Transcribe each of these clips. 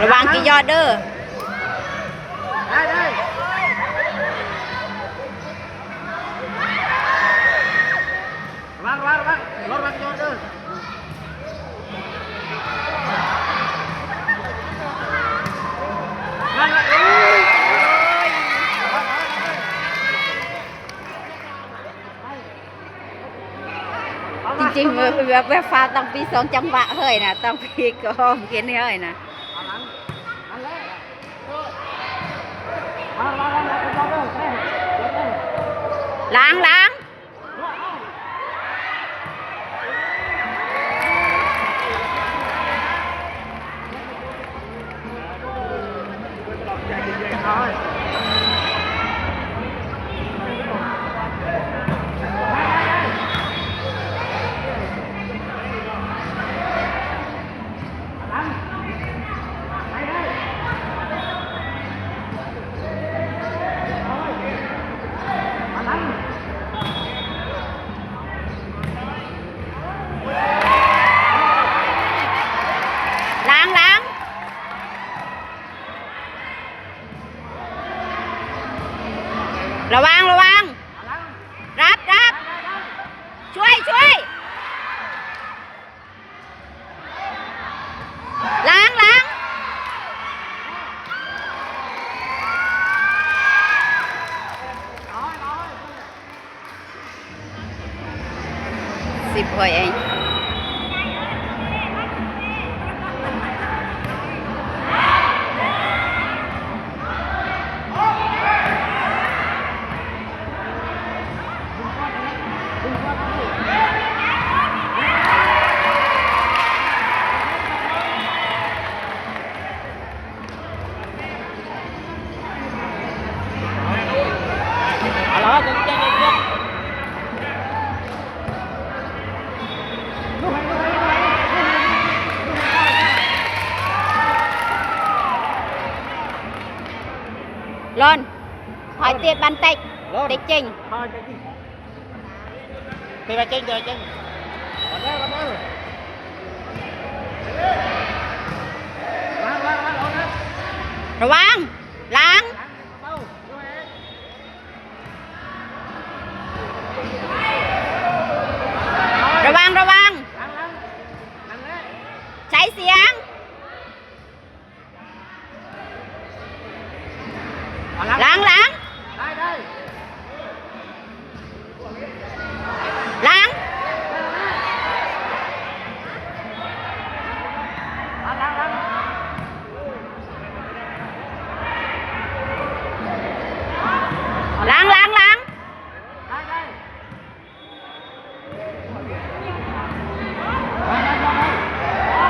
ລະວັງກີຢອດເດີ. ໄດ້ ໄດ້ ລະວັງ ລະວັງ ລະວັງ ລະວັງກີຢອດເດີ. ຈິງໆ ແບບ ແບບຟ້າວຕ້ອງປີສອງຈັງຫວະເຮີ້ຍນະ, ຕ້ອງປີກອມກິນເຮີ້ຍນະ. ລ້າງ ລ້າງ. ລ້າງ ລ້າງ. ລະວັງ ລະວັງ. ຮັບ ຮັບ. ຊ່ວຍ ຊ່ວຍ. ລ້າງ ລ້າງ. ສິບພອຍເອງ. ລອນ ພາຍຕຽດບັນເຕັກ ເຕັກເຈັງ. ເຕະມາເຈັງ ເຕະມາເຈັງ. ລະວັງ ລ້າງ. ລະວັງ ລະວັງ. ໃຊ້ສຽງ. ລ້າງ ລ້າງ. ໄດ້ ໄດ້. ລ້າງ. ລ້າງ ລ້າງ ລ້າງ. ໄດ້ ໄດ້.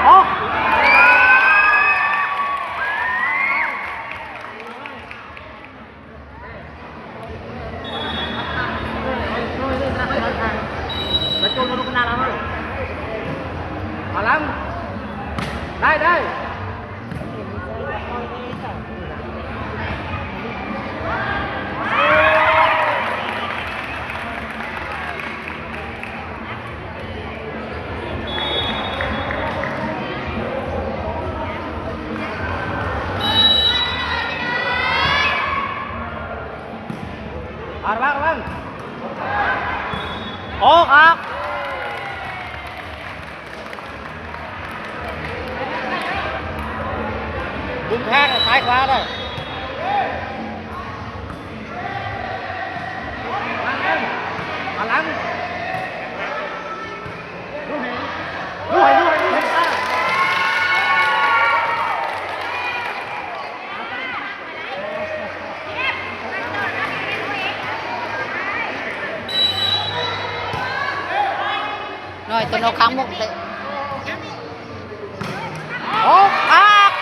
ອອກ ອອກ ອອກ. ບຸນແພງ ຊ້າຍຂວາເດີ. ນ້ອຍໂຕໂນຂ້າງມຸກເຕະ. ໂອ້ ອອກ.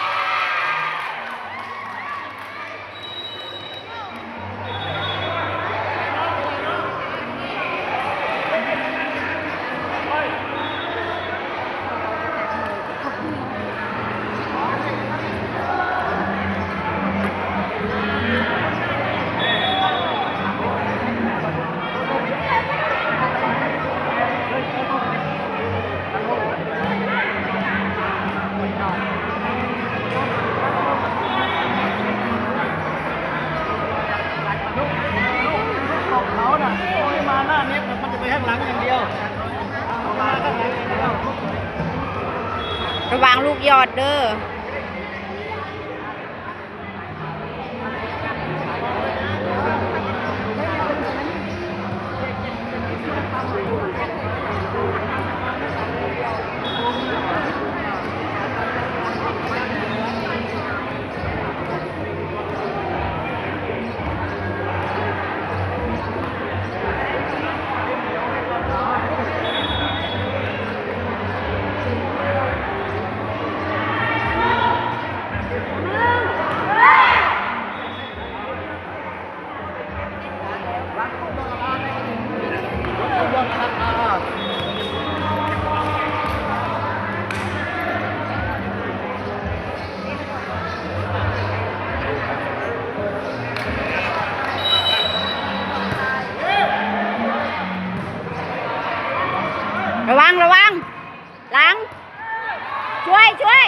ໂອ້ ລະວັງລູກຢອດເດີ້. ລະວັງ ລະວັງ ຫຼັງ ຊ່ວຍ ຊ່ວຍ.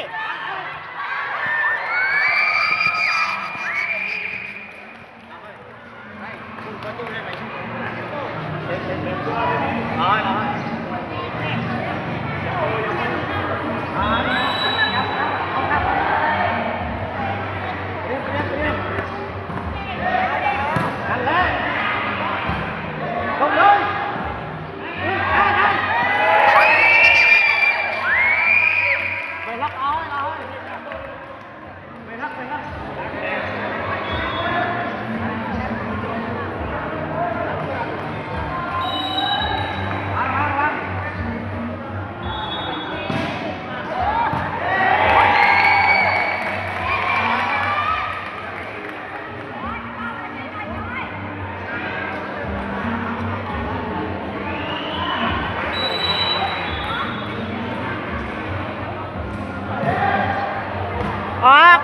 ອອກ.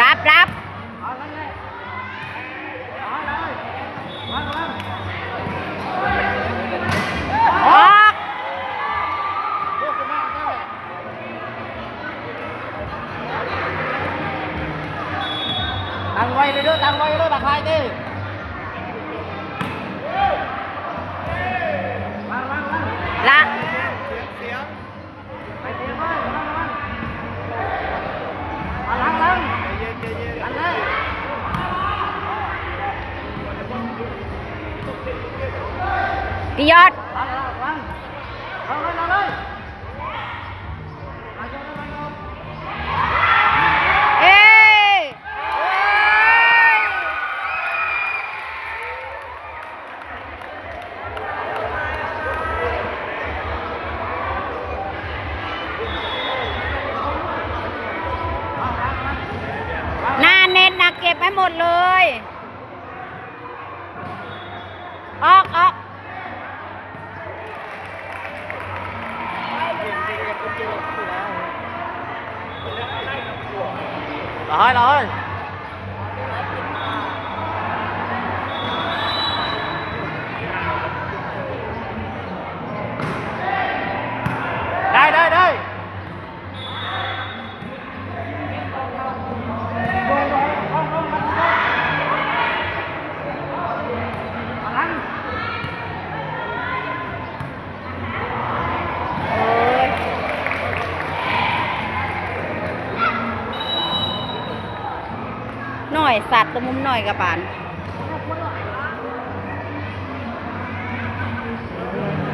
ຮັບ ຮັບ ອອກ. ຕັ້ງໄວເລີຍເດີ້ ຕັ້ງໄວເລີຍ ບັກຄາຍຕິ ລະ ພີ່ຍອດ ເອີ ໜ້າເນັດນະ ເກັບໃຫ້ໝົດເລີຍ. ອອກ ອອກ. ລະຫາຍ ລະຫາຍ. ໄດ້ ໄດ້ ໄດ້. ໂອ້ຍ ໜ້ອຍ ສັດຕົວມຸມໜ້ອຍກະປານ.